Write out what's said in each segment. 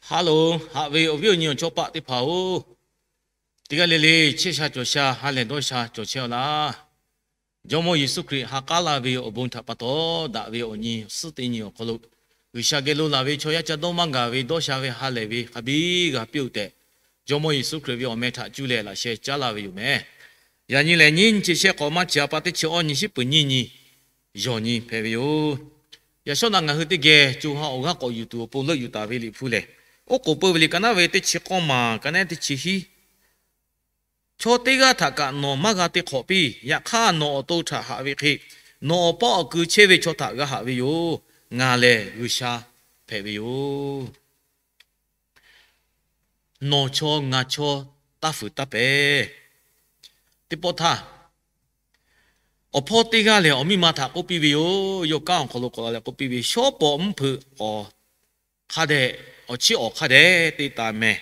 Hello, haꞈ ve awˬ viˉ awˬ nyi awˬ chawˇ paˆ teˇ hpaˍ-oˬ, teˇ g'aˇ le le chehˇ sha cawˬ sha, ha lehˬ dawˇ sha cawˬ chehˇ-aw laˇ. Jawˇmawˇ Yeˍsuˆ Hkriꞈ ha k'aˉ laˇ ve awˬ bon htaꞈ pa taw, daꞈ ve awˬ nyi suhˉ teˇ nyi awˬ hk'aw lo G'uiˬsha geh lo laˬ ve chaw yaˇ ca dawˇ maˇ gaˬ ve dawˇ sha ve ha lehˬ ve hk'a biˇ g'a piˇ-oˬ tehꞈ, Jawˇmawˇ Yeˍsuˆ Hkriꞈ ve awˬ meh htaꞈ cuˇ leh laꞈ sheh caˉ laˇ ve yoˬ meh. Yaꞈ nyi lehˬ, nyiˇ nyi chi shehˆ k'awꞈ maˇ chi a pa teˇ chi awˇ nyi shiˉ peuˬ nyiˇ nyi yawˬ nyi hpehꞈ ve yoˬ. Yaꞈ shawˉ naꞈ ngaˬ hui teˇ geh co ha awˬ g'aˇ k'awꞈ yuˬ tuˬ awˬ pon leuˆ yuˬ taˍ ve Liꞈ hpu lehˬ, oˉ k'oˍ peu ve liꞈ ka naˉ ve teˇ chi k'awˇ maˬ ka naˉ teˇ chi hiˉ. Chaw teˇ g'aˇ htaꞈ kaꞈ nawˬ maˇ g'a te hk'awꞈ piˇ. Yaꞈ hk'aˇ, nawˬ awˬ to htaꞈ haꞈ ve hk'e, nawˬ awˬ paˇ awˬ ku chehˇ ve chaw htaꞈ g'a haꞈ ve yoˬ. Ngaˬ lehˬ G'uiˬsha hpehꞈ ve yoˬ. Nawˬ chaw ngaˬ chaw taˇ fuiˍ taˇ pehˍ. Teˇ pawˆ htaˇ, awˬ hpawˇ teˇ g'aˇ lehˬ, awˬ miˇ ma htaꞈ k'oˆ piˇ ve yoˬ. Yawˇ kanˉ awˬ hk'aw lo k'awꞈ la leh k'oˆ piˇ ve, Shawˉ pawˍ mvuhˇ hpeuꞈ awˬ hk'a dehꞈ awˬ chiˉ awˬ hk'a dehꞈ te taˍ mehˍ.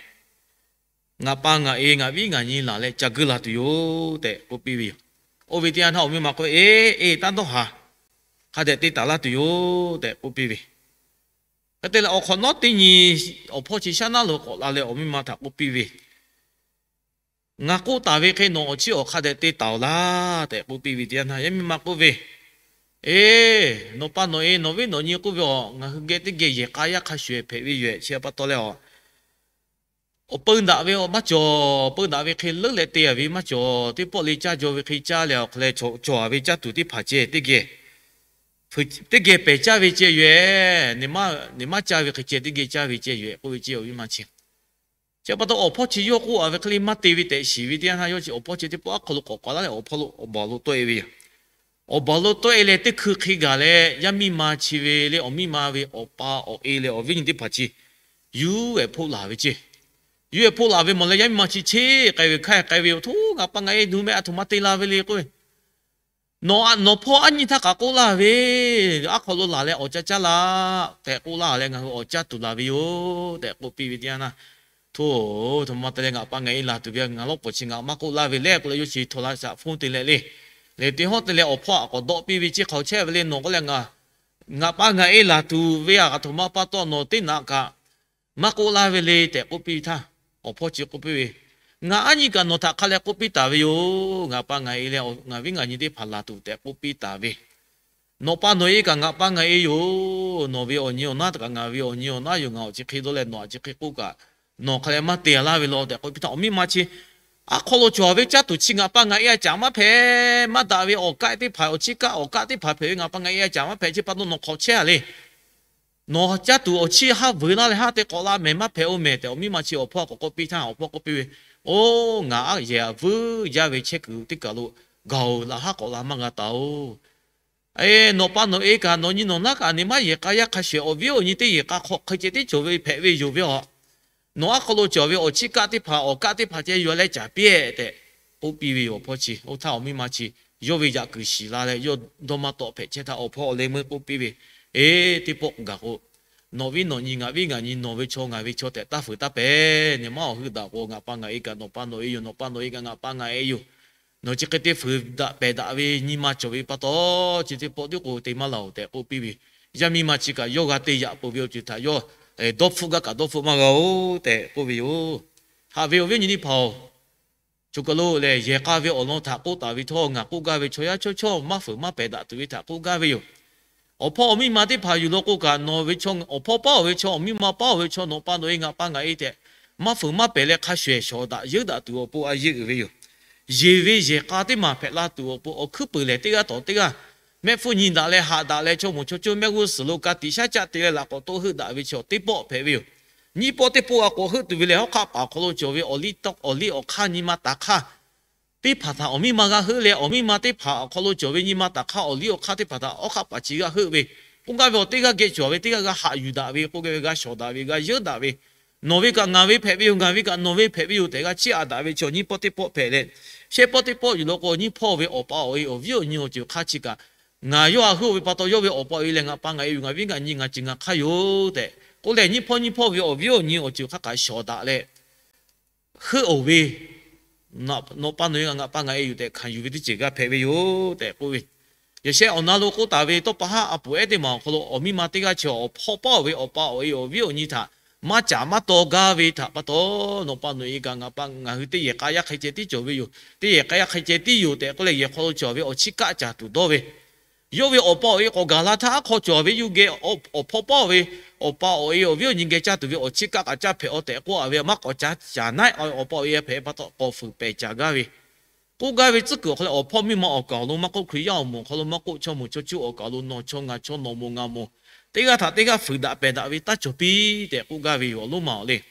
Ngaˬ pa ngaˬ e ngaˬ viˉ ngaˬ nyi laˬ leh ca guˇ la tuˬ yoˬ tehꞈ k'oˆ piˇ ve yoˬ. Oˇ ve teˇ yanˇ htaˇ awˬ miˇ ma k'oˆ ve, Eˬ, eˬ, taˇ dawˇ haˍ. Hk'a dehꞈ te taˍ laˇ tuˬ yoˬ tehꞈ k'oˆ piˇ ve. Hk'e te leh, awˬ hk'awꞈ nawˉ teˇ nyi awˬ hpawˇ chi shaˉ naˉ lo k'awꞈ la leh awˬ miˇ ma htaꞈ k'oˆ piˇ ve, Ngaˬ k'oˆ taˍ ve hk'e nawˬ awˬ chiˉ awˬ hk'a dehꞈ te taˍ-oˬ laˇ tehꞈ k'oˆ piˇ ve teˇ yanˇ htaˇ, yaˇ miˇ ma k'oˆ ve, Eˬ, nawˬ pa nawˬ e nawˬ viˉ nawˬ nyi k'oˆ ve, ngaˬ hui geh teˇ geh yehˬ k'a yaˇ hk'a shuˍ hpehꞈ ve yoˬ-ehˍ. Chi pa taw leh, awˬ peu daꞈ ve maˇ cawˬ. Peu daꞈ ve hk'e leuˉ leh te-a ve maˇ cawˬ. Teˇ pawˆ le caˇ jaw ve hk'e caˇ leh awˬ hk'aw leh cawˬ-a ve caˇ tuˬ teˇ hpaˍ ceh teˇ geh teˇ geh pehˬ caˇ ve ceh yoˬ-ehˍ. Neˬ maˇ caˇ ve hk'e ceh teˇ geh caˇ ve ceh yoˬ-ehˍ k'oˆ ve ce awˬ miˇ ma chi. Chi pa taw awˬ hpawˇ chi yawˇ k'oˆ-a ve hk'e le maˇ te ve tehꞈ shiˍ ve teˇ yanˇ htaˇ, yawˇ chi awˬ hpawˇ chi teˇ pawˆ aˉ hk'aw lo k'awꞈ k'awꞈ laˇ leh awˬ hpawˇ lo awˬ baˬ lo tawˆ-e ve yoˬ. Awˬ baˬ lo tawˆ-e leh teˇ hkui hk'e gaˬ leh, yaˇ miˇ ma chi ve le awˬ miˇ ma ve awˬ pa awˬ e leh awˬ viˉ nyi teˇ hpaˍ chi yuˬ-ehˍ hpoˆ laˬ ve ce. Yuˬ-ehˍ hpoˆ laˬ ve mawˬ leh, yaˇ miˇ ma chi cheˇ k'ai ve hkanˇ k'ai ve yoˬ. Htoˇ, ngaˬ pa ngaˬ e nuˬ meh aˬ htoꞈ ma te la ve le k'oˆ ve, Nawˬ, nawˬ hpawˇ aˉ nyi htaˇ kaꞈ k'oˆ laˇ ve, Aˉ hk'aw lo laˬ leh awˬ caˇ caˇ laˇ tehꞈ k'oˆ laˇ leh ngaˬ hui awˬ caˇ tuˬ laˬ ve yoˬ tehꞈ k'oˆ piˇ ve teˇ yanˇ htaˇ, Htoˇ, aˬ htoꞈ ma te leh ngaˬ pa ngaˬ e laˬ tuˬ ve, ngaˬ lawˇ pawˍ chi ngaˬ maˇ k'oˆ laˇ ve le k'oˆ leh, yawˇ chi htaw la shaꞈ hpfuhˇ te leh le, lehˬ teˇ hawˉ te leh awˬ hpawˇ aꞈ k'awꞈ dawˆ piˇ ve, Chi hk'aˬ chehˇ ve le nawˬ k'oˆ leh, Ngaˬ pa ngaˬ e laˬ tuˬ ve aˬ htoꞈ ma pa taw nawˬ teˇ naꞈ kaꞈ maˇ k'oˆ laˇ ve le tehꞈ k'oˆ piˇ ve htaˇ, awˬ hpawˇ chi k'oˆ piˇ ve, Ngaˬ aˉ nyi kaꞈ nawˬ htaꞈ hk'a leh k'oˆ piˇ taˍ ve yoˬ. Ngaˬ pa ngaˬ e leh ngaˬ viˉ ngaˬ nyi teˇ hpaˍ laˬ tuˬ tehꞈ k'oˆ piˇ taˍ ve, Nawˬ pa nawˬ e kaꞈ ngaˬ pa ngaˬ e yoˬ. Nawˬ ve awˬ nyi awˬ naˉ htaꞈ kaꞈ ngaˬ ve awˬ nyi awˬ naˉ yoˬ. Ngaˬ awˬ chi hk'e dawˇ leh nawˬ aˬ chi hk'e k'oˆ kaꞈ, nawˬ hk'a leh maˇ te laˇ ve law tehꞈ k'oˆ piˇ htaˇ, awˬ miˇ ma chi aˉ hk'aw lo cawˬ ve caˇ tuˬ chi ngaˬ pa ngaˬ e a caꞈ maˇ hpehꞈ. Maˇ daꞈ ve awˬ kaˆ teˇ hpaˍ, awˬ chiˇ kaˆ awˬ kaˆ teˇ hpaˍ hpehꞈ ve ngaˬ pa ngaˬ e a caꞈ maˇ hpehꞈ. Chi pa taw nawˬ hk'awꞈ chehˇ-a le. Nawˬ caˇ tuˬ awˬ chiˇ haˉ vuiˬ laˇ leh haˉ te k'awꞈ la mehˍ, maˇ hpehꞈ-oˬ mehˍ tehꞈ awˬ miˇ ma chi awˬ hpawˇ k'awꞈ k'oˆ piˇ htaˇ, awˬ hpawˇ k'oˆ piˇ ve, Oˬ, ngaˬ aˉ yehˬ aꞈ vuiˬ jaˇ ve chehˇ kuiˬ teˇ kaˬ lo gaˬ-oˬ, laꞈ haˉ k'awꞈ la maˇ g'a taˍ-oˬ. Nawˬ pa nawˬ e kaꞈ nawˬ nyi nawˬ naˉ kaꞈ neˇ maˇ yehˬ k'a yaˇ hk'a shuˍ awˬ viˉ awˬ nyi teˇ yehˬ k'a hk'aw hk'e ceh tiˉ cawˬ ve hpehꞈ ve yoˬ ve aˬ. Nawˬ aˉ hk'aw lo cawˬ ve awˬ chiˇ kaˆ teˇ hpaˍ awˬ kaˆ teˇ hpaˍ ceh yuˬ leh caˍ piˇ-eˬ tehꞈ k'oˆ piˇ ve yoˬ. Awˬ hpawˇ chi oˇ htaˇ awˬ miˇ ma chi yawˇ ve yaꞈ kuiˬ shiˍ la leh yawˇ dawˇ maˇ tawˆ hpehꞈ chehˇ htaˇ, awˬ hpawˇ awˬ leh meuˇ k'oˆ piˇ ve, Eˬ, teˇ pawˆ gaˬ k'o, nawˬ viˉ nawˬ nyi ngaˬ viˉ ngaˬ nyi nawˬ ve chaw ngaˬ ve chaw tehꞈ taˇ fuiˍ taˇ pehˍ. Neˇ maˇ awˬ heuˆ daꞈ k'o, ngaˬ pa ngaˬ e kaꞈ nawˬ pa nawˬ e yoˬ, nawˬ pa nawˬ e kaꞈ ngaˬ pa ngaˬ e yoˬ. Nawˬ chi hk'e te fuiˍ daꞈ pehˍ daꞈ ve nyi ma cawˬ ve pa taw, chi teˇ pawˆ tiˉ k'o te maˇ laˬ-oˬ tehꞈ k'oˆ piˇ ve. Yaˇ miˇ ma chi kaꞈ yawˇ g'a te yaꞈ peuˬ ve awˬ ceuˬ htaꞈ yawˇ dawˇ hpfuhˆ gaˇ kaꞈ dawˇ hpfuhˆ maˇ g'a-oˬ tehꞈ k'oˆ ve yoˬ. Haꞈ ve awˬ viˉ awˬ nyi teˇ hpaˍ-oˬ, choˬ kaˬ lo lehˬ yehˬ k'a ve awˬ lawn htaꞈ k'oˆ taˍ ve htawˇ, ngaˬ k'oˆ gaˇ ve chaw yaˇ chawˇ chawˇ maˇ fuiˍ maˇ pehˍ daꞈ tuˬ ve htaꞈ k'oˆ gaˇ ve yoˬ. Awˬ hpawˇ awˬ miˇ ma teˇ hpaˍ yuˬ law k'o kaꞈ, nawˬ ve chaw, awˬ hpawˇ paˉ-oˬ ve chaw, awˬ miˇ ma paˉ-oˬ ve chaw, nawˬ pa nawˬ e ngaˬ pa ngaˬ e tehꞈ maˇ fuiˍ maˇ pehˍ leh hk'a shuˍ ehˍ shawˍ daꞈ yeuˉ daꞈ tuˬ awˬ pon a yeˇ uiˍ ve yoˬ. Yeˬ ve yehˬ k'a teˇ maˬ hpehꞈ la tuˬ awˬ pon awˬ hkuiˉ puiˍ lehˬ teˇ g'aˇ tawˍ teˇ g'aˇ mehˆ hpfuhˇ nyi daꞈ leh haꞈ daꞈ leh chaw moˍ chaw coˇ mehˆ g'uˇ suhˍ lo ka tiꞈ shaˉ caˆ te leh laꞈ k'awꞈ toˆ heuˆ daꞈ ve chaw teˇ pawˆ hpehꞈ ve yoˬ. Nyiˇ pawˆ teˇ pawˆ a k'awꞈ heuˆ tuˬ ve lehˬ, hawˉ hk'aˆ paˍ awˬ hk'aw lo cawˬ ve awˬ liˇ awˬ hk'aˇ nyi ma taˍ hk'aˇ teˇ hpaˍ htaꞈ awˬ miˇ ma g'a heuˆ leh, awˬ miˇ ma teˇ hpaˍ awˬ hk'aw lo cawˬ ve nyi ma taˍ hk'aˇ awˬ liˇ awˬ hk'aˇ teˇ hpaˍ htaꞈ hawˉ hk'aˆ paˍ chi g'a heuˆ ve, k'oˆ gaˇ ve awˬ teˇ g'aˇ geh cawˬ ve teˇ g'aˇ g'a haꞈ yuˬ daꞈ ve k'oˆ gaˇ ve, g'a shawˍ daꞈ ve, g'a yeuˉ daꞈ ve, nawˬ ve kaꞈ ngaˬ ve hpehꞈ ve yoˬ, ngaˬ ve kaꞈ nawˬ ve hpehꞈ ve yoˬ tehꞈ g'a chiˇ aꞈ daꞈ ve chaw nyiˇ pawˆ teˇ pawˆ hpehꞈ leh, shehˆ pawˆ teˇ pawˆ yuˬ law k'o, nyiˇ hpawˇ ve awˬ pa awˬ e awˬ viˉ awˬ nyi awˬ ceuˬ hk'aˇ chi kaꞈ ngaˬ yawˇ a heuˆ-oˬ ve pa taw, yawˇ ve awˬ pa awˬ e lehˬ ngaˬ pa ngaˬ e yoˬ, ngaˬ viˉ ngaˬ nyi ngaˬ ceuˬ ngaˬ hk'aˇ yoˬ tehꞈ k'oˆ leh, nyiˇ hpawˇ nyiˇ hpawˇ ve awˬ viˉ awˬ nyi awˬ ceuˬ hk'aˇ kaꞈ shawˍ daꞈ leh heuˆ-oˬ ve, nawˬ pa nawˬ e ngaˬ pa ngaˬ e yoˬ tehꞈ hkanˍ yuˬ ve teˇ ceuˬ g'a hpehꞈ ve yoˬ tehꞈ k'oˆ ve. Yaꞈ sheh awˬ na lo k'oˆ taˍ ve tawˇ pa haˉ a poˍ ehˉ teˇ maˬ awˬ hk'aw lo awˬ miˇ ma teˇ g'aˇ chi awˬ hpawˇ paˉ-oˬ ve awˬ pa awˬ e awˬ viˉ awˬ nyi htaꞈ maˇ caˍ maˇ taw gaˇ ve htaꞈ pa taw, nawˬ pa nawˬ e kaꞈ ngaˬ pa ngaˬ hui teˇ yehˬ k'a yaˇ hk'e ceh tiˉ cawˬ ve yoˬ, teˇ yehˬ k'a yaˇ hk'e ceh tiˉ yoˬ tehꞈ k'oˆ leh, yehˬ hk'aw lo cawˬ ve awˬ chiˇ kaˆ caˍ tuˬ dawˇ ve, yawˇ ve awˬ pa awˬ e k'awꞈ gaˬ la htaˇ, aˉ hk'aw cawˬ ve yuˇ geh awˬ hpawˇ pawˆ ve, awˬ pa awˬ e awˬ viˉ awˬ nyi geh caˇ tuˬ ve awˬ chiˇ kaˆ kaꞈ caˇ hpehꞈ-aw tehꞈ k'oˆ a ve, maˇ k'awꞈ caˇ caˍ naˆ-e, awˬ pa awˬ e hpehꞈ pa taw k'awꞈ fuiˍ pehˍ caˍ gaˇ ve, k'oˆ gaˇ ve tcuhˉ kuiˬ awˬ hk'aw lo awˬ hpawˇ miˇ ma awˬ kaˍ awˬ lo maˇ k'oˆ, Hkriꞈ yaˇ awˬ moˍ awˬ hk'aw lo maˇ k'oˆ, chaw moˍ chaw cuˇ awˬ kaˍ awˬ lo nawˬ chaw ngaˬ chaw nawˬ moˍ ngaˬ moˍ teˇ g'aˇ htaꞈ teˇ g'aˇ fuiˍ daꞈ pehˬ daꞈ ve taˇ cawˬ piˇ tehꞈ k'oˆ gaˇ ve yoˬ. Awˬ lonˉ ma awˬ le.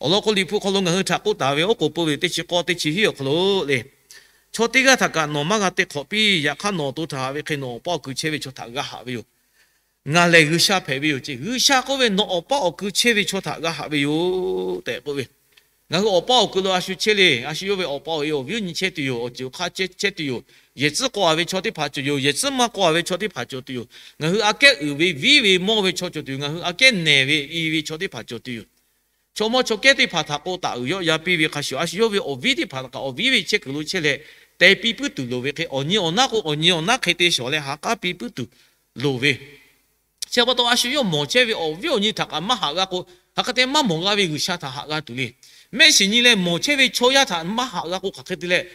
Awˬ lawn k'o, Liꞈ hpu hk'aw lo ngaˬ hui htaꞈ k'oˆ taˍ ve oˉ k'oˍ pui ve teˇ chi k'awˇ teˇ chi hiˉ awˬ hk'aw lo le, chaw teˇ g'aˇ htaꞈ kaꞈ nawˬ maˇ g'a te hk'awꞈ piˇ. Yaꞈ hk'aˇ, nawˬ awˬ to htaꞈ haꞈ ve hk'e nawˬ awˬ pa awˬ kui chehˇ ve chaw htaꞈ g'a haꞈ ve yoˬ. Ngaˬ lehˬ G'uiˬsha hpehꞈ ve yoˬ ceˇ. G'uiˬsha k'oˆ ve, nawˬ awˬ pa awˬ kui chehˇ ve chaw htaꞈ g'a haꞈ ve yoˬ tehꞈ k'oˆ ve. Ngaˬ hui awˬ pa awˬ kui lo a shu chehˇ le. A shu yawˇ ve awˬ pa awˬ e awˬ viˉ awˬ nyi chehˇ tuˬ yoˬ. Awˬ ceuˬ awˬ hk'aˇ chehˇ tuˬ yoˬ. Yehˬ tcuhˉ k'aw a ve chaw teˇ hpaˍ cawˬ yoˬ. Yehˬ tcuhˉ maˇ k'aw a ve chaw teˇ hpaˍ cawˬ tuˬ yoˬ. Ngaˬ hui aꞈ kehˉ uiˍ ve viˉ ve mawˇ ve chaw cawˬ tuˬ yoˬ. Ngaˬ hui aꞈ kehˉ nehˬ ve i ve chaw teˇ hpaˍ cawˬ tuˬ yoˬ. Chaw mawˇ chaw kehˉ teˇ hpaˍ htaꞈ k'o taˍ uiˍ yawˆ ya piˇ ve hk'a shuˍ, a shu yawˇ ve awˬ viˉ teˇ hpaˍ htaꞈ kaꞈ awˬ viˉ ve chehˇ kuiˬ lo chehˇ leh, te piˇ puiˉ tuˬ loˍ ve hk'e, awˬ nyi awˬ naˉ k'o awˬ nyi awˬ naˉ hk'e te shawˍ leh ha k'aˉ piˇ puiˉ tuˬ loˍ ve, chi pa taw a shu yawˇ mawˬ chehˇ ve awˬ viˉ awˬ nyi htaꞈ kaꞈ maˇ haꞈ g'a k'o, hk'aˬ hk'e te maˇ mawˬ g'a ve G'uiˬsha htaꞈ haꞈ g'a tuˬ le. Mehˆ shiˍ nyi leh mawˬ chehˇ ve chaw yaˇ htaꞈ maˇ haꞈ g'a k'o, hk'aˬ hk'e te leh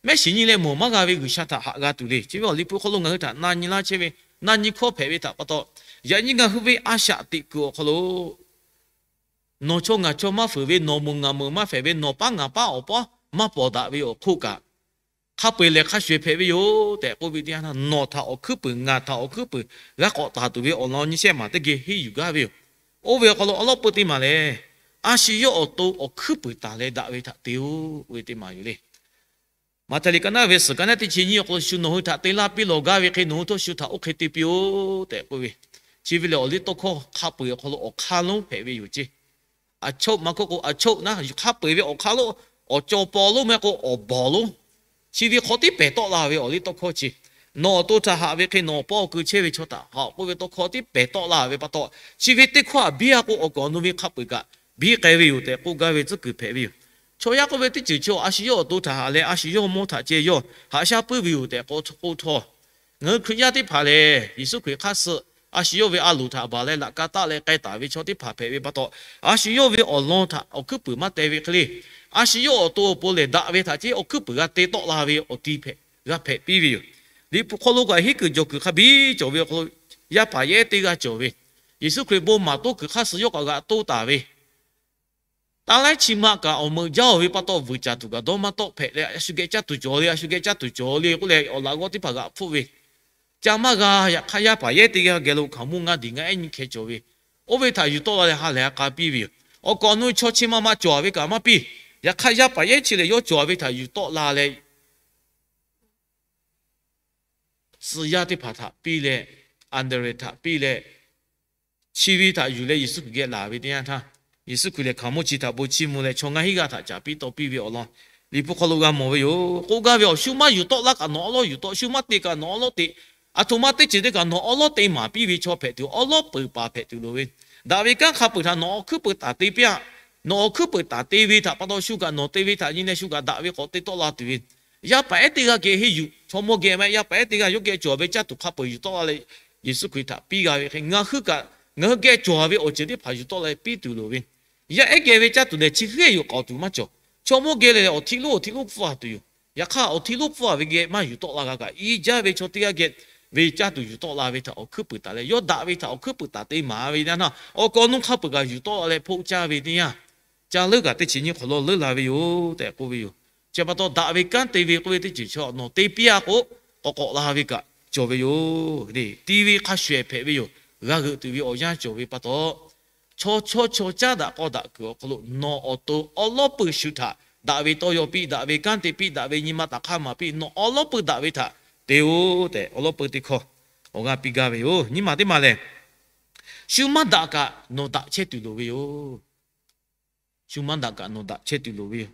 mehˆ shiˍ nyi leh mawˬ maˇ g'a ve G'uiˬsha htaꞈ haꞈ g'a tuˬ le. Chi ve awˬ Liꞈ hpu hk'aw lo ngaˬ hui htaꞈ na nyi laˇ chehˇ ve, na nyi hkawˇ hpehꞈ ve htaꞈ pa taw, yaꞈ nyi ngaˬ hui ve a shaꞈ teꞈ kuiˬ awˬ hk'aw lo nawˬ chaw ngaˬ chaw maˇ fuiˍ ve, nawˬ moˍ ngaˬ moˍ maˇ hpehꞈ ve, nawˬ paˉ ngaˬ paˉ awˬ paˉ maˇ pawnˍ daꞈ ve awˬ hk'oˆ kaꞈ, hk'a peu-eˬ lehˬ hk'a shuˍ shuˍ hpehꞈ ve yoˬ tehꞈ k'oˆ ve teˇ yanˇ htaˇ, nawˬ htaꞈ awˬ hkuiˉ puiˍ, ngaˬ htaꞈ awˬ hkuiˉ puiˍ g'a k'awꞈ taˍ tuˬ ve awˬ lawn nyi shehˆ maˬ teˇ geh henˇ yuˬ gaˇ ve yoˬ. Oˇ ve awˬ hk'aw lo awˉ lawˉ peu teˇ maˬ lehˬ, a shu yawˇ awˬ to awˬ hkuiˉ puiˍ taˍ leh daꞈ ve htaꞈ te-oˬ k'oˆ ve teˇ maˬ yoˬ le. Maꞈhtehˍ liꞈ ka naˆ ve suhˍ ka naˆ teˇ chi nyiˇ awˬ hk'aw lo, shu nawˬ hui htaꞈ te laˇ piˇ lawˬ gaˇ ve hk'e nawˬ hui htawˇ shu htaꞈ oˇ hk'e te piˇ-oˆ tehꞈ k'oˆ ve. Chi ve lehˬ, awˬliˇtawˇhkawˇ hk'a peu-eˬ awˬ hk'aw lo awˬ hk'aˇ lonˉ hpehꞈ ve yoˬ ceˇ. Aˬ choˆ maˇ k'oˆ k'o, aˬ choˆ naˉ hk'a peu-eˬ ve awˬ hk'aˇ lonˉ, awˬ caw paw lonˉ maˇ k'o, awˬ bawˬ lonˉ, chi ve hk'aw tiˉ pehˬ tawˆ la ve awˬliˇtawˇhkawˇ chi. Nawˬ awˬ to htaꞈ haꞈ ve hk'e nawˬ awˬ pa awˬ kui chehˇ ve chaw htaꞈ haꞈ k'oˆ ve tawˇ hkawˇ tiˉ pehˬ tawˆ la ve pa taw, chi ve teˇ hkawˇ htaꞈ biˇ a k'o, awˬ kaˍ awˬ nu ve hk'a peu-eˬ kaꞈ biˇ k'ai ve yoˬ tehꞈ k'oˆ gaˇ ve tcuhˉ kuiˬ hpehꞈ ve yoˬ. Chaw yaˇ k'oˆ ve teˇ ceuˬ chi a shu yawˇ awˬ to htaꞈ haꞈ leh, a shu yawˇ mawˇ htaꞈ ceh yawˇ haꞈ shaˉ puiˉ ve yoˬ tehꞈ k'oˆ htawˇ, ngaˬ hui Hkriꞈ yaˇ teˇ hpaˍ lehˬ, Yeˍsuˆ Hkriꞈ hk'aˇ suh a shu yawˇ ve a loˍ htaꞈ baˬ leh laꞈ ka taˆ leh k'ai taˍ ve chaw teˇ hpaˍ hpehꞈ ve pa taw, a shu yawˇ ve awˬ lawn htaꞈ awˬ hkuiˉ puiˍ maˇ te ve hk'e le, a shu yawˇ awˬ to awˬ pon lehˬ daꞈ ve htaꞈ ceh awˬ hkuiˉ puiˍ g'a te tawˆ la ve awˬ ti hpehꞈ g'a hpehꞈ piˇ ve yoˬ. Liꞈ hpu hk'aw lo kaꞈ henˇ kuiˬ jawˬ kuiˬ hk'a biˇ cawˬ ve awˬ hk'aw lo, yaˇ paˍ yehˉ teˇ g'aˇ cawˬ ve, Yeˍsuˆ Hkriꞈ bon maˍ toˇ kuiˬ hk'aˇ suh yawˇ kaꞈ g'aꞈ toˇ taˍ ve, taˇ laiˉ chi ma kaꞈ awˬ meuꞈ jaˇ-oˬ ve pa taw, vuiˬ caˍ tuˬ kaꞈ dawˇ maˇ tawˆ hpehꞈ leh, a shu geh caˇ tuˬ cawˬ le, a shu geh caˇ tuˬ cawˬ le k'oˆ leh, awˬ laꞈ g'awˇ teˇ hpaˍ g'aꞈ hpfuhˆ ve, ca maˇ g'a. Yaꞈ hk'aˇ, yaˇ paˍ yehˉ teˇ g'aˇ geh lo hkaoˍmonˇ ngaˇ diˬ ngaˇ ehˉ nyi hkeh cawˬ ve, oˇ ve htaꞈ yuˬ tawˆ la leh ha lehˬ ha k'a piˇ ve yoˬ. Awˬ kaˍ awˬ nu chaw chi ma ma cawˬ ve kaꞈ maˇ piˇ. Yaꞈ hk'aˇ, yaˇ paˍ yehˉ chi lehˬ yawˇ cawˬ ve htaꞈ yuˬ tawˆ la leh, suh yaˇ teˇ hpaˍ htaꞈ piˇ leh, Anˍdrehˍ htaꞈ piˇ leh, chi ve htaꞈ yuˬ leh Yeˍsuˆ Hkriꞈ geh laˬ ve teˇ yanˇ htaˇ, Yeˍsuˆ Hkriꞈ lehˬ hkaoˍmonˇ chi htaꞈ bon chiˇ mvuh leh chaw ngaˇ hinˉ g'aˇ htaꞈ caˍ piˇ taw piˇ ve awˬ lawn Liꞈ hpu hk'aw lo g'a mawˬ ve yoˬ. K'oˆ gaˇ ve, awˬ shu maˇ yuˬ tawˆ laˇ kaꞈ nawˬ awˉ lawˉ yuˬ tawˆ, shu maˇ te kaꞈ nawˬ awˉ lawˉ te, aˬ htoꞈ ma teˇ ceuˬ te kaꞈ nawˬ awˉ lawˉ te maˍ piˇ ve chaw hpehꞈ tuˬ, awˉ lawˉ peuˬ paˍ hpehꞈ tuˬ loˍ ve, daꞈ ve kanˉ hk'a peuˬ htaꞈ nawˬ awˬ hkuiˉ peuˬ taˍ te piˇ-aˆ. Nawˬ awˬ hkuiˉ peuˬ taˍ te ve htaꞈ pa taw, shu kaꞈ nawˬ te ve htaꞈ nyi leh shu kaꞈ daꞈ ve k'awꞈ te tawˆ la tuˬ ve, yaˇ paˍ ehˉ teˇ g'aˇ geh henˇ yuˬ, chaw mawˇ geh maˇ heˆ, yaˇ paˍ ehˉ teˇ g'aˇ yawˇ geh cawˬ ve caˇ tuˬ hk'a peuˬ yuˬ tawˆ la leh, Yeˍsuˆ Hkriꞈ htaꞈ piˇ g'a ve hk'e, ngaˬ hui kaꞈ ngaˬ hui geh cawˬ ve awˬ ceuˬ teˇ hpaˍ yuˬ tawˆ la leh piˇ tuˬ loˍ ve, yaˇ ehˉ geh ve caˇ tuˬ lehˬ chi hk'e yoˬ, k'awꞈ tuˬ maˇ cawˬ. Chaw mawˇ geh leh awˬ htiˆ lonˉ awˬ htiˆ lonˉ pfuhˇ a tuˬ yoˬ. Yaꞈ hk'aˇ, awˬ htiˆ lonˉ pfuhˇ a ve geh maˇ yuˬ tawˆ la g'a kaꞈ, i jaˇ ve chaw teˇ g'aˇ geh ve caˇ tuˬ yuˬ tawˆ la ve htaꞈ awˬ hkuiˉ peuˬ taˍ leh, yawˇ daꞈ ve htaꞈ awˬ hkuiˉ peuˬ taˍ te maˍ ve teˇ yanˇ htaˇ, awˬ kaˍ awˬ nu hk'a peuˬ kaꞈ yuˬ tawˆ la leh hpoˆ caˇ ve teˇ yanˇ, ca leuˉ kaꞈ teˇ chi nyiˇ hk'awꞈ lawˇ leuˉ la ve yoˬ tehꞈ k'oˆ ve yoˬ. Chi pa taw, daꞈ ve kanˉ te ve k'oˆ ve teˇ ceuˬ chaw nawˬ te piˇ-a k'o, k'awꞈ k'awꞈ la ve kaꞈ cawˬ ve yoˬ. Te ve hk'a shuˍ ehˍ hpehꞈ ve yoˬ. G'a g'euꞈ tuˬ ve awˬ yanˇ cawˬ ve pa taw, chaw chaw chaw caˉ daꞈ k'aw daꞈ kuiˬ awˬ hk'aw lo nawˬ awˬ to awˉ lawˉ peuˬ shu htaꞈ daꞈ ve tawˇ yaw piˇ, daꞈ ve kanˉ te piˇ, daꞈ ve nyi ma taꞈ hk'aˇ maˍ piˇ, nawˬ awˉ lawˉ peuˬ daꞈ ve htaꞈ te-oˬ tehꞈ, awˉ lawˉ peuˬ teˇ hkawˇ awˬ g'aˇ piˇ gaˇ ve yoˬ. Nyiˇ maˬ teˇ maˬ lehˬ, shu maˇ daꞈ kaꞈ nawˬ daꞈ chehˇ tuˬ loˍ ve yoˬ. Shu maˇ daꞈ kaꞈ nawˬ daꞈ chehˇ tuˬ loˍ ve yoˬ.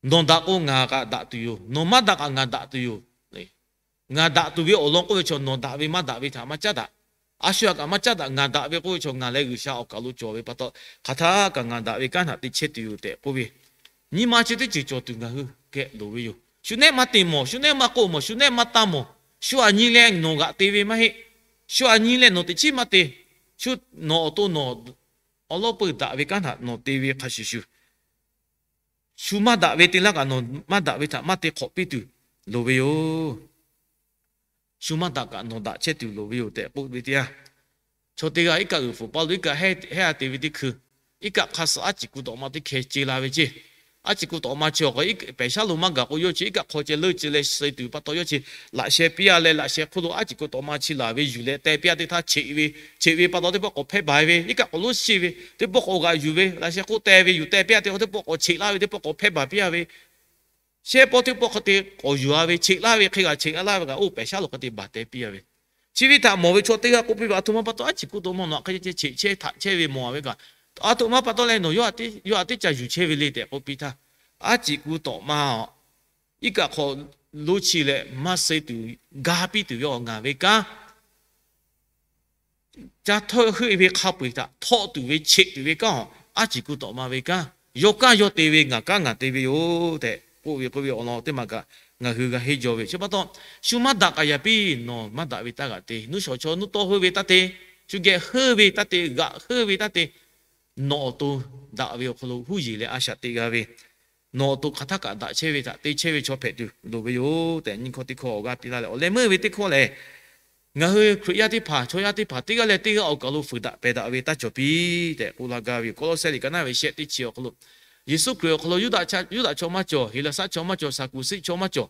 Nawˬ daꞈ k'o ngaˬ kaꞈ daꞈ tuˬ yoˬ. Nawˬ maˇ daꞈ kaꞈ ngaˬ daꞈ tuˬ yoˬ. Ngaˬ daꞈ tuˬ ve awˬ lawn k'oˆ ve chaw, nawˬ daꞈ ve maˇ daꞈ ve htaꞈ maˇ caˉ daꞈ. A shu htaꞈ kaꞈ maˇ caˉ daꞈ. Ngaˬ daꞈ ve k'oˆ ve chaw, ngaˬ leh G'uiˬsha awˬ kaˬ lo cawˬ ve pa taw, hk'aˬ htaˇ kaꞈ ngaˬ daꞈ ve kanˉ htaꞈ te chehˇ tuˬ yoˬ tehꞈ k'oˆ ve, nyi ma chi teˇ ceuˬ cawˬ tuˬ ngaˬ hui geh loˍ ve yoˬ. Shu nehˆ maˇ te mawˬ, shu nehˆ maˇ k'oˆ mawˬ, shu nehˆ maˇ tanˇ mawˬ. Shu aꞈ nyi leh nawˬ g'aꞈ te ve maˇ heˆ. Shu aꞈ nyi leh nawˬ teꞈ chiˉ maˇ te. Shu nawˬ awˬ to nawˬ awˉ lawˉ peuˇ daꞈ ve kanˉ htaꞈ nawˬ te ve hk'a shuˍ shuˍ, shu maˇ daꞈ ve te laˇ kaꞈ nawˬ maˇ daꞈ ve htaꞈ maˇ te hk'awꞈ piˇ tuˬ loˍ ve yoˬ. Shu maˇ daꞈ kaꞈ nawˬ daꞈ chehˇ tuˬ loˍ ve yoˬ tehꞈ k'oˆ ve teˇ yanˇ, chaw teˇ g'aˇ iˉ kaˆ g'uiˬ fuˍ paˇ lo iˉ kaˆ hehˉ a te ve teˇ hkui, iˉ kaˆ hk'a suh aˉ ciˍ ku tawꞈ ma teˇ hkeh ce la ve ceˇ. Aˉ ciˍ ku tawꞈ ma chi awˬ k'o, pehˬ shaˉ lo maˇ gaˬ k'o, yawˇ chi iˉ kaˆ hk'aw ceh leuˇ ce leh suh tuˬ pa taw, yawˇ chi laꞈ sheh piˇ a leh, laꞈ sheh hk'oˆ lo aˉ ciˍ ku tawꞈ ma chi laˬ ve yuˬ leh teh piˇ a teˇ htaˇ, cheꞈ ve, cheꞈ ve pa taw teˇ pawˆ k'awꞈ hpehˇ baˬ ve, iˉ kaˆ k'awꞈ lonˉ shiˍ ve, teˇ pawˆ k'awꞈ g'aꞈ yuˬ ve, laꞈ sheh hk'oˆ teh ve yuˬ teh piˇ a teˇ hk'aw teˇ pawˆ k'awꞈ cheꞈ laˇ ve, teˇ pawˆ k'awꞈ hpehˇ baˬ piˇ a ve, shehˆ pawˆ teˇ pawˆ hk'e te k'awꞈ yuˬ a ve, cheꞈ laˇ ve hk'e g'a cheꞈ laˇ ve kaꞈ, oˇ pehˬ shaˉ lo hk'e te baˬ teh piˇ a ve, chi ve htaꞈ mawˬ ve chaw teˇ g'aˇ k'oˆ piˇ ve, aˬ htoꞈ ma pa taw aˉ ciˍ ku tawꞈ ma nawˬ hk'e cheꞈ chehˇ htaꞈ chehˇ ve mawˬ a ve kaꞈ, aˬ htoꞈ ma pa taw leh nawˬ yawˇ htaꞈ teˇ caˬ yuˬ chehˇ ve le tehꞈ k'oˆ piˇ htaˇ, aˉ ciˍ ku tawꞈ ma iˉ kaˆ hk'aw lonˉ chi leh maˇ suh tuˬ, ga piˇ tuˬ ve awˬ ngaˬ ve kanˉ, ca htawˇ heuˆ ve hk'a peu-eˬ htaꞈ htawˆ tuˬ ve cheꞈ tuˬ ve kanˉ awˬ, aˉ ciˍ ku tawꞈ ma ve kanˉ, yawˇ kanˉ yawˇ te ve, ngaˬ kanˉ ngaˬ te ve yoˬ tehꞈ k'oˆ ve k'oˆ ve awˬ lawn teˇ maˬ kaꞈ ngaˬ hui g'a henˇ jaw ve. Chi pa taw, shu maˇ daꞈ kaꞈ yaꞈ piˇ, nawˬ maˇ daꞈ ve taˇ g'aꞈ te. Nuˇ shawˍ chaw nuˇ tawˇ heuˆ ve taˇ te, shu geh heuˆ ve taˇ te, g'aꞈ heuˆ ve taˇ te. Nawˬ awˬ to daꞈ ve awˬ hk'aw lo huˉ yeˬ leh a shaꞈ teꞈ g'a ve, nawˬ awˬ to hk'aˬ htaˇ kaꞈ daꞈ chehˇ ve htaꞈ te chehˇ ve chaw hpehꞈ tuˬ loˍ ve yoˬ tehꞈ, nyiˇ hkawˇ teˇ hkawˇ awˬ g'aˇ piˇ laˇ leh, awˬ leh meuˇ ve teˇ hkawˇ lehˬ, ngaˬ hui Hkriꞈ yaˇ teˇ hpaˍ, chaw yaˇ teˇ hpaˍ teˇ g'aˇ leh teˇ g'aˇ awˬ kaˬ lo fuiˍ daꞈ pehˬ daꞈ ve taˇ cawˬ piˇ tehꞈ k'oˆ laˇ gaˇ ve yoˬ. Kawˇlawˇsehˇ liꞈ ka naˉ ve shehˆ teˇ chi awˬ hk'aw lo, Yeˍsuˆ Hkriꞈ awˬ hk'aw lo Yuˇdaꞈ chaw maˇ cawˬ, Heˍlaˍsaˆ chaw maˇ cawˬ, Saˍkuˍsiˆ chaw maˇ cawˬ,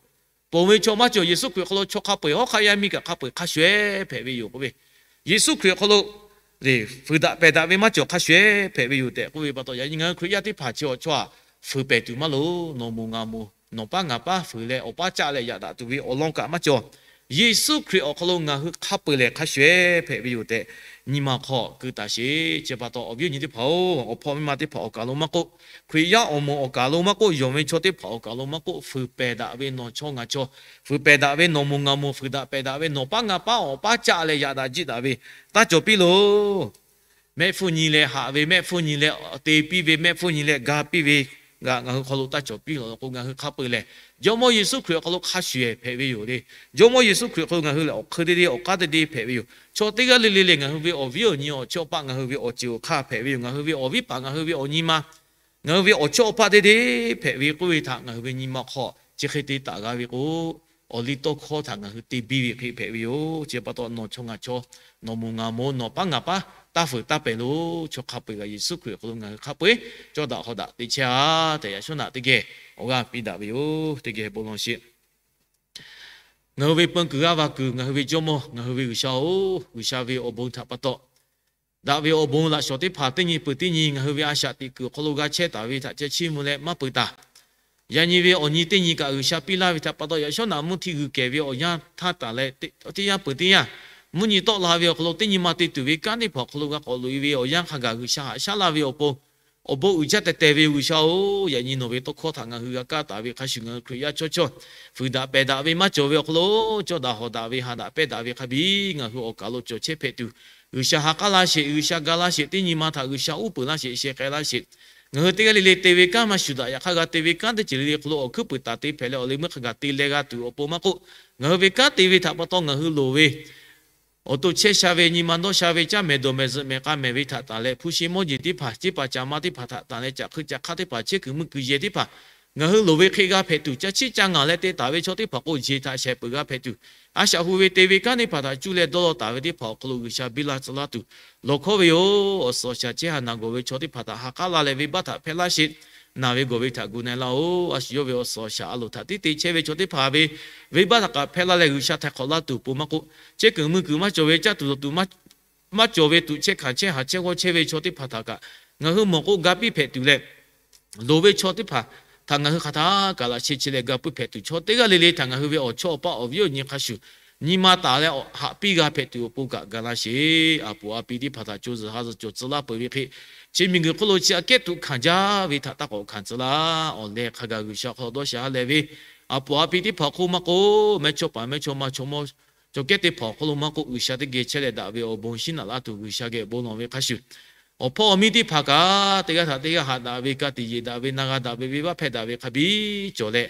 ponˬ ve chaw maˇ cawˬ, Yeˍsuˆ Hkriꞈ awˬ hk'aw lo chaw hk'a peu-eˬ hawˉ hk'aˆ yaˇ miˇ kaꞈ hk'a peu-eˬ hk'a shuˍ-ehˉ hpehꞈ ve yoˬ k'oˆ ve. Yeˍsuˆ Hkriꞈ awˬ hk'aw lo fuiˍ daꞈ pehˬ daꞈ ve maˇ cawˬ, hk'a shuˍ-ehˉ hpehꞈ ve yoˬ tehꞈ k'oˆ ve pa taw, yaꞈ nyi ngaˬ hui Hkriꞈ yaˇ teˇ hpaˍ chi awˬ chaw htaꞈ fuiˍ pehˬ tuˬ maˇ loˍ. Nawˬ moˍ ngaˬ moˍ, nawˬ paˉ ngaˬ paˉ fuiˍ leh awˬ paˉ caˆ leh yaꞈ daꞈ tuˬ ve awˬ lawn kaꞈ maˇ cawˬ. Yeˍsuˆ Hkriꞈ awˬ hk'aw lo ngaˬ hui hk'a peu-eˬ lehˬ hk'a shuˍ-ehˉ hpehꞈ ve yoˬ tehꞈ nyi ma hk'aw keu taˍ sheˍ. Chi pa taw awˬ viˉ awˬ nyi teˇ hpaˍ-oˬ, awˬ hpawˇ miˇ ma teˇ hpaˍ awˬ kaˬ lo maˇ k'oˆ, Hkriꞈ yaˇ awˬ moˍ awˬ kaˬ lo maˇ k'oˆ, yonˍ ve chaw teˇ hpaˍ awˬ kaˬ lo maˇ k'oˆ, fuiˍ pehˬ daꞈ ve nawˬ chaw ngaˬ chaw, fuiˍ pehˬ daꞈ ve nawˬ moˍ ngaˬ moˍ, fuiˍ daꞈ pehˬ daꞈ ve nawˬ paˉ ngaˬ paˉ awˬ paˉ caˆ leh yaꞈ daꞈ jiˆ daꞈ ve taˇ cawˬ piˇ loˬ. Mehˆ hpfuhˇ nyi leh haꞈ ve, mehˆ hpfuhˇ nyi leh te piˇ ve, mehˆ hpfuhˇ nyi leh ga piˇ ve g'aꞈ ngaˬ hui hk'aw lo taˇ cawˬ piˇ law k'o, ngaˬ hui hk'a peu-eˬ lehˬ Jawˇmawˇ Yeˍsuˆ Hkriꞈ awˬ hk'aw lo hk'a shuˍ-ehˉ hpehꞈ ve yoˬ le. Jawˇmawˇ Yeˍsuˆ Hkriꞈ awˬ hk'aw lo ngaˬ hui lehˬ awˬ hk'eun teˇ deˇ awˬ k'aˉ teˇ deˇ hpehꞈ ve yoˬ. Chaw teˇ g'aˇ le le lehˬ ngaˬ hui ve awˬ viˉ awˬ nyi awˬ chawˇ awˬ paˆ, ngaˬ hui ve awˬ ceuˬ awˬ hk'aˇ hpehꞈ ve yoˬ. Ngaˬ hui ve awˬ viˉ paˍ, ngaˬ hui ve awˬ nyi ma, ngaˬ hui ve awˬ chawˇ awˬ paˆ teˇ deˇ hpehꞈ ve k'oˆ ve htaꞈ ngaˬ hui ve nyi ma hk'aw chi hk'e te taˍ g'a ve k'o, awˬ liˇ tawˇ hkawˇ htaꞈ ngaˬ hui te biˇ ve hk'e hpehꞈ ve yoˬ. Chi pa taw nawˬ chaw ngaˬ chaw, nawˬ moˍ ngaˬ moˍ, nawˬ paˉ ngaˬ paˉ taˇ fuiˍ taˇ pehˬ loˬ. Chaw hk'a peu-eˬ kaꞈ Yeˍsuˆ Hkriꞈ awˬ hk'aw lo ngaˬ hui hk'a peu-eˬ cawˇ daꞈ hk'aw daꞈ te chehˇ-a tehꞈ yaꞈ shawˉ naꞈ teˇ geh awˬ g'aˇ piˇ daꞈ ve yoˬ. Teˇ geh bon lawˬ sheˍ. Ngaˬ hui ve peun kuiˬ g'aˇ va kuiˬ, ngaˬ hui ve Jawˇmawˇ, ngaˬ hui ve G'uiˬsha-oˬ, G'uiˬsha ve awˬ bon htaꞈ pa taw, daꞈ ve awˬ bon laꞈ shawˍ teˇ hpaˍ teˇ nyi peuˬ teˇ nyi ngaˬ hui ve a shaꞈ teꞈ kuiˬ awˬ hk'aw lo g'a chehˇ taˍ ve htaꞈ ceh chiˇ mvuh leh maˇ peuˬ taˍ. Yaꞈ nyi ve awˬ nyi teˇ nyi kaꞈ G'uiˬsha piˇ laˇ ve htaꞈ pa taw, yaꞈ shawˉ naꞈ mvuhˇ htiˇ g'uiˬ kehˬ ve awˬ yanˇ htaˇ taˍ leh, teˇ yanˇ peuˬ teˇ yanˇ, mvuhˇ nyi tawˆ la ve awˬ hk'aw lo teˇ nyi ma te tuˬ ve kanˉ teˇ hpaˍ awˬ hk'aw lo g'a k'awꞈ loꞈ-e ve awˬ yanˇ hk'a gaˬ G'uiˬsha haꞈ shaˉ laˇ ve awˬ pon, awˬ bon uiˍ jaˇ teh teh ve G'uiˬsha-oˬ, yaꞈ nyi nawˬ ve tawˇ hkawˇ htaꞈ ngaˬ hui g'a kaˇ taˍ ve hk'a shuˍ, ngaˬ hui Hkriꞈ yaˇ chawˇ chawˇ fuiˍ daꞈ pehˬ daꞈ ve maˇ cawˬ ve awˬ hk'aw lo, cawˇ daꞈ hawˍ daꞈ ve, ha daꞈ pehˇ daꞈ ve hk'a biˇ ngaˬ hui awˬ kaˬ lo cawˬ chehˇ hpehꞈ tuˬ, G'uiˬsha ha k'aˉ laˇ sheˍ, G'uiˬsha ga laˇ sheˍ, teˇ nyi ma htaꞈ G'uiˬsha uˉ peunˍ laˇ sheˍ, sheh k'ai laˇ sheˍ. Ngaˬ hui teˇ g'aˇ le le te ve kanˉ maˇ shuˍ daꞈ, yaꞈ hk'aˇ g'a te ve kanˉ teˇ ceuˬ le le hk'aw lo awˬ hkuiˉ puiˍ taˍ te hpehꞈ leh, awˬ leh meuˇ hk'a gaˬ te leh g'a tuˬ awˬ pon maˇ k'oˆ, ngaˬ hui ve kanˉ te ve htaꞈ pa taw ngaˬ hui loˍ ve awˬ to chehˇ sha ve, nyi ma dawˇ sha ve, caˇ mehˍ dawˬ mehˍ zuhꞈ mehˍ k'a mehˍ ve htaꞈ tanˬ leh, hpu shi mawˇ jeˬ teˇ hpaˍ, ceˇ paˍ caˍ ma teˇ hpaˍ htaꞈ tanˬ leh, caꞈ hk'eˇ caꞈ hk'aˇ teˇ hpaˍ, chehˇ kuiˬ mui kuiˬ yehˬ teˇ hpaˍ, ngaˬ hui loˍ ve hk'e g'a hpehꞈ tuˬ, ca chiˇ ca ngaˬ leh te taˍ ve chaw teˇ hpaˍ k'o, jeˬ htaꞈ shehˍ peuˬ g'a hpehꞈ tuˬ, a shaꞈ hu ve te ve kanˉ teˇ hpaˍ htaꞈ cuˇ leh dawˇ law taˍ ve teˇ hpaˍ awˬ hk'aw lo G'uiˬsha biˇ laˇ tcuh laˇ tuˬ lawˬ hkawˉ ve yoˬ. Awˬ suhˍ awˬ shaˍ chehˇ ha naˬ gawˬ ve chaw teˇ hpaˍ htaꞈ ha k'aˉ laˇ leh, venˇbaˆ htaꞈ hpehˇ laˇ sheˍ. Naˬ ve gawˬ ve htaꞈ gu na-e laˇ-oˬ. A shu yawˇ ve awˬ suhˍ awˬ shaˍ a loˍ htaꞈ tiˉ te chehˇ ve chaw teˇ hpaˍ ve venˇbaˆ htaꞈ kaꞈ hpehˇ laˇ leh, G'uiˬsha htaiˍ hk'awꞈ laˇ tuˬ pon maˇ k'oˆ, chehˇ kuiˬ mui kuiˬ maˇ cawˬ ve, caˇ tuˬ dawˬ tuˬ maˇ cawˬ ve, tuꞈ chehˇ hkanˍ chehˇ haˍ chehˇ g'awˇ chehˇ ve chaw teˇ hpaˍ htaꞈ kaꞈ ngaˬ hui mawˬ k'o ga piˇ hpehꞈ tuˬ leh, loˍ ve chaw teˇ hpaˍ htaꞈ ngaˬ hui hk'aˬ htaˇ kaꞈ laꞈ sheh chi leh ga puiˉ hpehꞈ tuˬ, chaw teˇ g'aˇ le le htaꞈ ngaˬ hui ve awˬ chawˇ awˬ paˆ awˬ viˉ awˬ nyi hk'a shuˍ nyi ma taˍ leh haꞈ piˇ g'a hpehꞈ tuˬ awˬ pon kaꞈ ga laˇ sheˍ. A poˍ a pi teˇ hpaˍ htaꞈ co zuhˬ ha zuhˬ cawˬ tcuh laˇ peuˬ ve hk'e, chi miˬguiˬ hk'oˆ lo chi aꞈ kehˉ tuꞈ hkanˍ jaˇ ve htaꞈ taˇ k'awꞈ hkanˍ tcuh laˇ. Awˬ leh hk'a gaˬ G'uiˬsha hk'aw dawˇ sha ha leh ve, a poˍ a pi teˇ hpaˍ awˬ hk'oˆ maˇ k'oˆ, mehˇchawˇ paˍ mehˇchawˇma chaw mawˇ chaw kehˉ teˇ hpaˍ awˬ hk'oˆ lo maˇ k'oˆ, G'uiˬsha teˇ geh chehˇ leh daꞈ ve awˬ bon shinˉ naꞈ laˇ tuˬ G'uiˬsha geh bon lawˬ ve hk'a shuˍ, awˬ hpawˇ awˬ miˇ teˇ hpaˍ kaꞈ teˇ g'aˇ htaꞈ teˇ g'aˇ haꞈ daꞈ ve, ka tiꞈ yeˬ daꞈ ve, na g'a daꞈ ve, venˇbaˆ hpehˇ daꞈ ve hk'a biˇ cawˬ leh,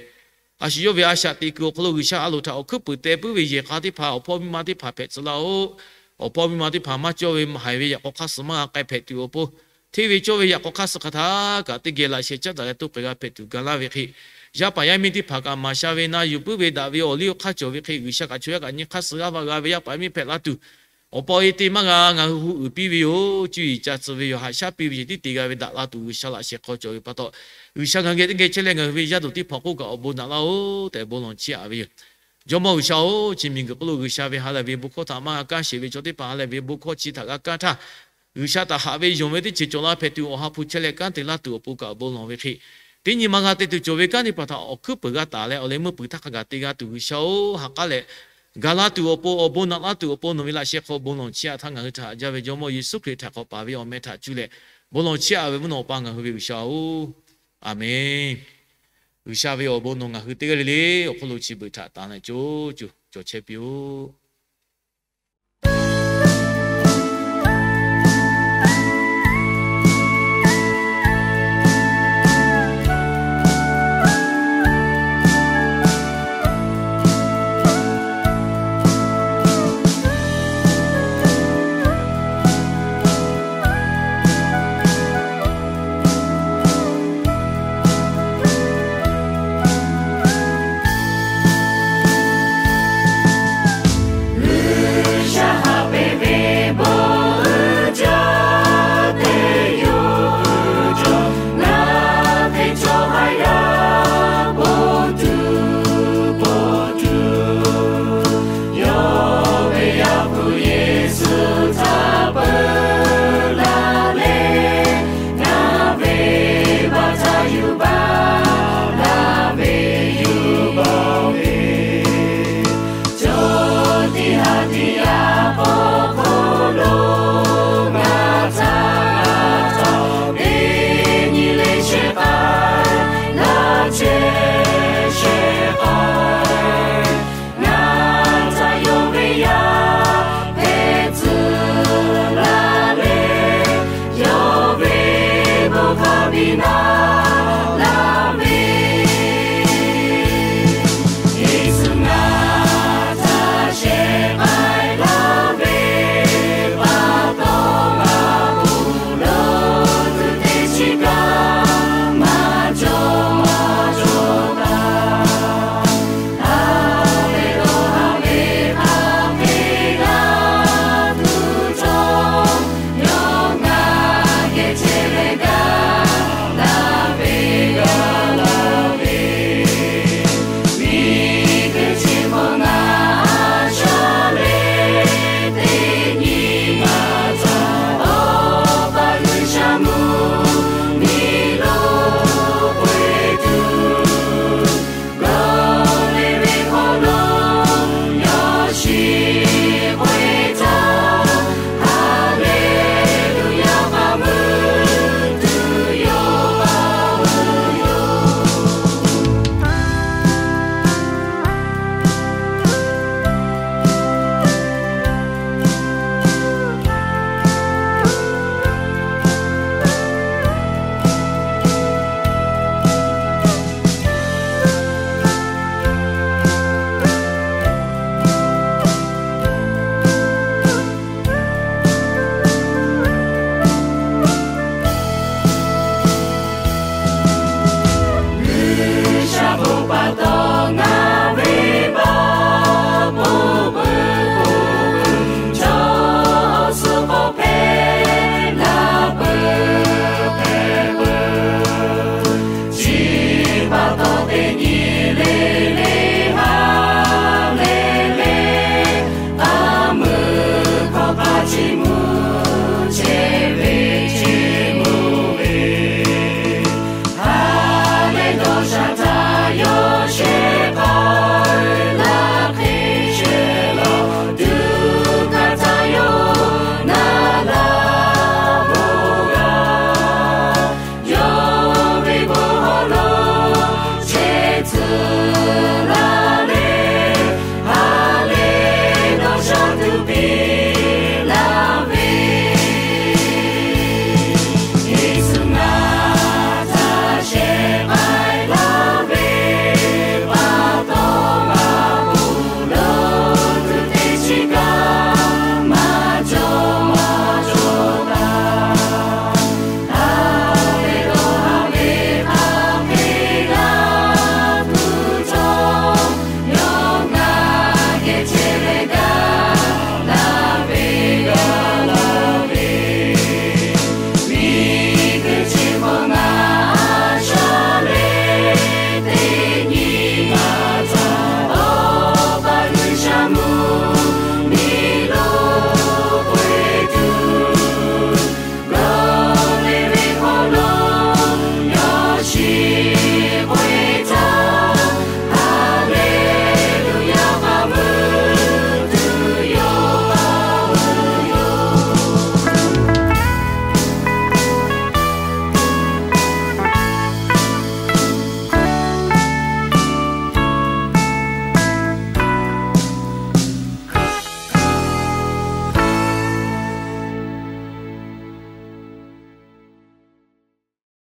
a shu yawˇ ve a shaꞈ teꞈ kuiˬ awˬ hk'aw lo G'uiˬsha a loˍ htaꞈ awˬ hkuiˉ puiˍ teh puiˉ ve yehˬ k'a teˇ hpaˍ awˬ hpawˇ miˇ ma teˇ hpaˍ hpehꞈ tcuh laˇ-oˬ. Awˬ hpawˇ miˇ ma teˇ hpaˍ maˇ cawˇ ve haiˬ ve yaꞈ k'aw hk'aˇ suh maˇ g'a k'ai hpehꞈ tuˬ awˬ pon, hteˇ ve cawˇ ve yaꞈ k'aw hk'aˇ suh hk'a htaˇ kaꞈ teˇ geh laꞈ sheh caˉ daꞈ leh toˇ k'ai g'a hpehꞈ tuˬ ga laˇ ve hk'e, yaˇ paˍ yaˇ miˇ teˇ hpaˍ kaꞈ maˍ sha ve na yuˬ puiˉ ve daꞈ ve awˬ liˇ awˬ hk'aˇ cawˬ ve hk'e, G'uiˬsha kaꞈ chaw yaˇ kaꞈ nyi hk'aˇ suh g'aˇ va g'a ve yaˇ paˍ yaˇ miˇ hpehꞈ la tuˬ, awˬ pa awˬ e te maˇ g'a ngaˬ hui hu uiˍ piˇ ve yoˬ. Cuˇ yiˍ ca tcuh ve yoˬ. Haꞈ shaˉ piˇ ve ceh tiˉ te g'a ve daꞈ la tuˬ G'uiˬsha laꞈ sheh hk'aw cawˬ ve pa taw, G'uiˬsha ngaˬ hui geh teˇ geh chehˇ leh ngaˬ hui ve yaˇ duˬ teˇ hpaˍ k'oˆ kaꞈ awˬ bon naꞈ laˇ-oˬ tehꞈ bon lawˬ chiˇ aꞈ ve yoˬ. Jawˇmawˇ G'uiˬsha-oˬ, chi miˬguiˬ hk'oˆ lo G'uiˬsha ve ha lehˬ ve bon hkawˇ htaꞈ maˇ g'a kaˇ sheˍ ve chaw teˇ hpaˍ ha lehˬ ve bon hkawˇ chi htaꞈ g'a kaˇ htaˇ, G'uiˬsha htaꞈ haꞈ ve yonˍ ve teˇ ceuˬ cawˬ la hpehꞈ tuˬ, Awˬ ha hpu chehˇ leh kanˉ te laˇ tuˬ awˬ pon kaꞈ bon lawˬ ve hk'e, teˇ nyi ma g'a te tuˬ cawˬ ve kanˉ teˇ hpaˍ htaꞈ awˬ hkuiˉ peuˬ g'a taˍ leh awˬ leh meuˇ peuˬ htaˇ hk'a gaˬ te g'a tuˬ G'uiˬsha-oˬ, ha k'aˉ leh gaˬ la tuˬ awˬ pon, awˬ bon naꞈ laˇ tuˬ awˬ pon nawˬ ve laꞈ sheh hk'aw bon lawˬ chiˇ aꞈ htaˇ ngaˬ hui htaꞈ haꞈ jaˇ ve Jawˇmawˇ Yeˍsuˆ Hkriꞈ htaꞈ k'awꞈ paˍ ve awˬ meh htaꞈ cuˇ leh bon lawˬ chiˇ aꞈ ve mvuhˇ naw Awˬ pa ngaˬ hui ve G'uiˬsha-oˬ, Aˍmenˍ. G'uiˬsha ve awˬ bon nawˬ ngaˬ hui teˇ g'aˇ le le awˬ hk'oˆ lo chi beuꞈ htaꞈ tanˍ leh co co cawˬ chehˇ piˇ-oˆ.